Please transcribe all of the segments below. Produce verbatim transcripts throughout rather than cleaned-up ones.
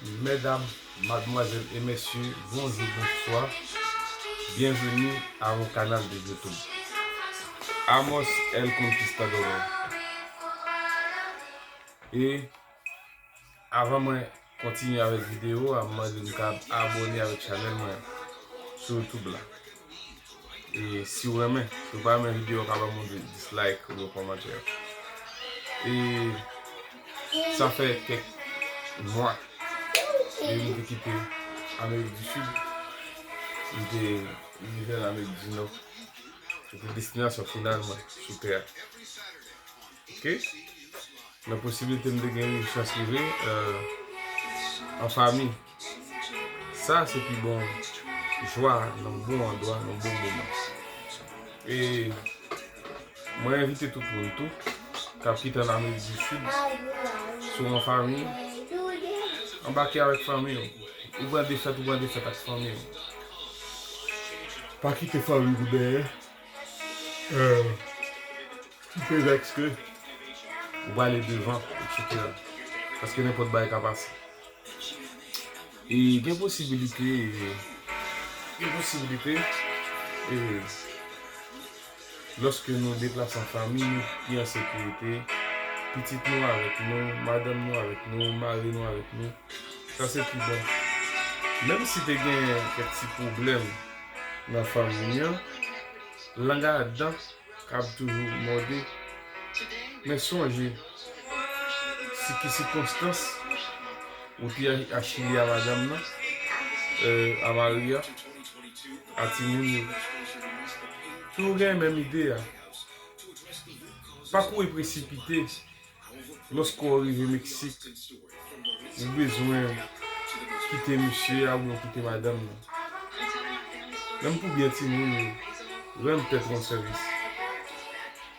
Medam, madmwazèl e mesye, bonjou, bonswa. Byenveni a mon kanal de YouTube. Amos El Conquistador. E avan mwen kontinye avèk videyo a, m mande nou ka abòne avèk chanèl mwen sou YouTube la. E si w renmen, si w pa renmen videyo a, w ka ban m yon dislike oubyen yon kòmantè. E sa fè kèk mwa depi m te kite Amerik di Sid, m te rive ann Amerik di Nò. Se te destinasyon final mwen sou tè a. Oke? Nan posiblite m te gen chans rive, euh, an fanmi. Sa se pi bon jwa, nan bon andwa, nan bon moman. E mwen envite tout moun tou k ap kite ann Amerik di Sid, si w an fanmi, anbake avèk fanmi w. Ou pran defèt, ou pran defèt ak fanmi w. Pa kite fanmi w dèyè. Euh, Ki fè vèks ke ou prale devan, etsetera. Paske nenpòt bagay ka pase. E gen posibilite, gen posibilite, e lòske nou deplase an fanmi, nou pi an sekirite, pitit nou avèk nou, madanm nou avèk nou, mari nou avèk nou. Sa se pi bon. Menm si te gen kèk ti pwoblèm nan fanmi an, lang a dan k ap toujou mòde. Men sonje, si ki sikonstans ou te a, a Chili a madanm nan, euh, a mari a, a timoun yo. Si w gen menm ide a, pa kouri presipite. Lòske w rive Meksik, ou bezwen kite misye a oubyen w kite madanm nan. Menm pou byen timoun yo, rann tèt ou an sèvis.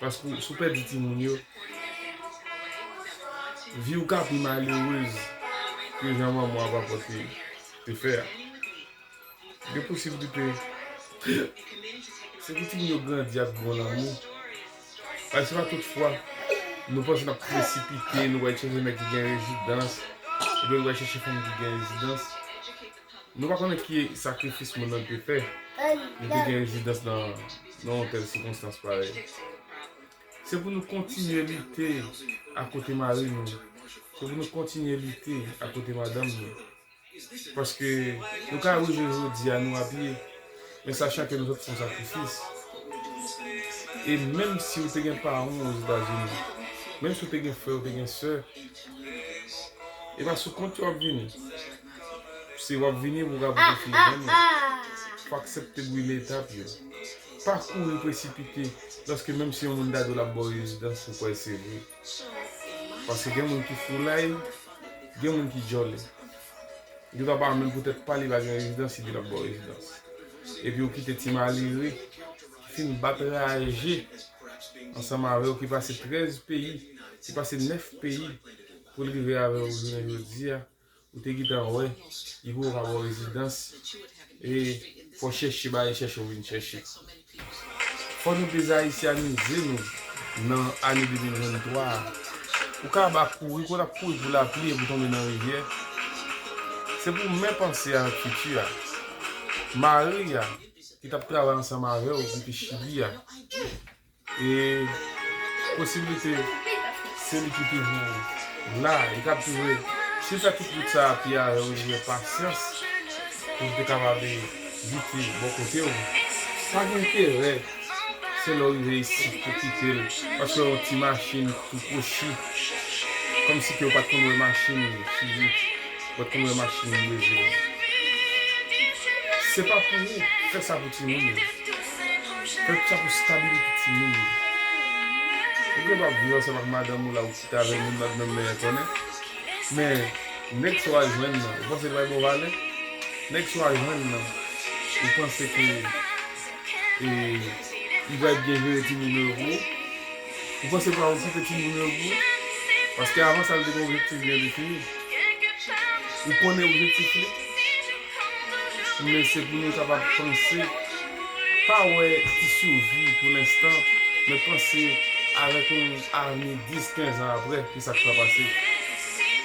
Paske si w pèdi timoun yo, vi w ka pi malerez ke jan manman w ap rapòte te fè a. Gen posiblite. Se pou timoun yo grandi ak bon lanmou. Paske se pa tout fwa nou panse n ap presipite, nou pral chèche nèg ki gen rezidans, oubyen nou pral chèche fanm ki gen rezidans. Nou pa konnen ki sakrifis moun nan te fè, li te gen rezidans nan, nan yon tèl sikonstans parèy. Se pou nou kontinye lite akote mari nou. Se pou nou kontinye lite akote madanm nou. Paske nou ka rive jodi a nou apiye, men sachan ke nou sot fè yon sakrifis. E menm si w te gen paran w Ozetazini, menm si w te gen frè, w te gen sè, e pa sou kont yo w ap vini. Se w ap vini pou w ka pote fil grenn ou. Fò aksepte brile etap yo. Pa kouri presipite, lòske menm si yon moun ta di w l ap ba w rezidans, ou kwè se vre. Paske gen moun ki foulay, gen moun ki djòlè. Gen dwa pa menm poutèt pa li pa gen rezidans, li di l ap ba w rezidans. Epi ou kite ti malere ki fin bat raje ansanm avè w, ki pase trèz peyi, ki pase nèf peyi pou l rive avè w jounen jodi a. Ou te gentan wè, li poko ka ba w rezidans. E fò w chèche bagay, chèche w vin chèche. Fò nou dezayisyanize nou nan ane de mil venntwa a. Ou ka ap kouri, kon w t ap kouri pou lapli epi w tonbe nan rivyè. Se pou w men panse avèk fiti a. Mari a, ki t ap travay ansanm avè w, ki te Chili a. E posiblite se li ki toujou la, li t ap toujou. Si l fè tout wout sa a pye avè w, li gen pasyans pou l te kapab lite bò kote w. Pa gen enterè se lè w rive isit pou kite l, paske w wè yon ti machin tou kwochi, kòmsi ke w pa t konn wè machin Chili, w pa t konn wè machin Brezil. Se pa pou ou, fè sa pou timoun yo. Fè sa pou stabilite timoun yo. Ou gen dwa viv ansanm ak madanm ou la, ou kite avè l, moun nan menm menm konnen. Men nèg sa w al jwenn nan, ou panse li bay bon valè? Nèg sa w al jwenn nan, ou panse ke, e, li pral byen jere timoun yo pou ou? Ou panse l pral okite timoun yo pou ou? Paske avan sa, l te gen objektif byen defini. Ou konnen objektif li? Men se pou nou kapab panse, pa wè ti sivi pou lenstan, men panse avèk yon avni dis, kenz an apre, ki sa k pral pase.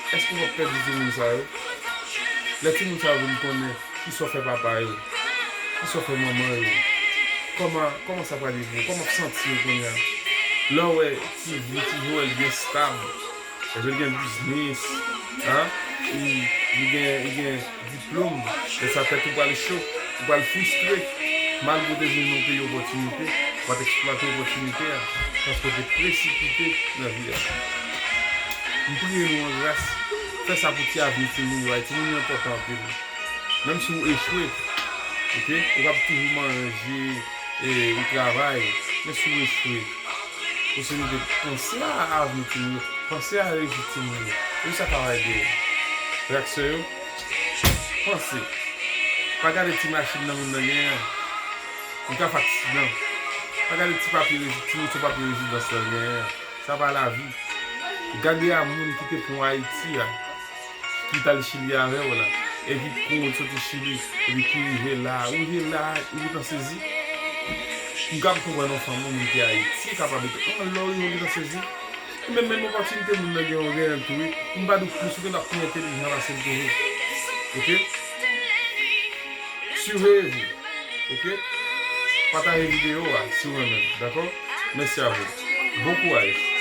Èske w ap pèdi timoun sa yo? Lè timoun sa yo vin konnen kisa w fè papa yo, kisa w fè manman yo, kòman, kòman sa pral ede yo, kòman w ap santi w kounye a? Lè w wè ti vi, ti Joel byen stab, epi l gen biznis, an, li, li gen, li gen diplòm, lè sa tèt ou pral cho, ou pral fristre, malgre w te vin nan yon peyi opòtinite, ou pa t eksplwate opòtinite a, paske w te presipite nan vi a. M priye nou an gras, fè sa pou ti avni timoun yo, ay, timoun yo enpòtan anpil. Menm si w echwe, oke, ou p ap toujou manje, e, ou travay, men si w echwe, posiblite panse a avni timoun yo, panse a reyisi timoun yo. E sa ka ede w. Frè ak sè yo, panse. Pa gade ti machin nan moun nan genyen an. Li ka fè aksidan. Pa gade ti papye rezi-, ti moso papye rezidans nan genyen an. Sa pa lavi. Gade a moun ki te pran Ayiti a, ki t al Chili avè w la, epi kounye a w soti Chili, epi ki rive la, ou rive la, ou gentan sezi. M ka konprann yon fanmi moun ki Ayiti kapab ete, an lè w rive ou gentan sezi. Menm, menm opòtinite moun nan gen, ou genyen l tou wi. M pa di w plis, ou gentan pi entelijan pase l toujou. Oke? Surveillez-vous. Oke? Pataje videyo a si w renmen l, dakò? Mèsi a vous. Bon kouraj.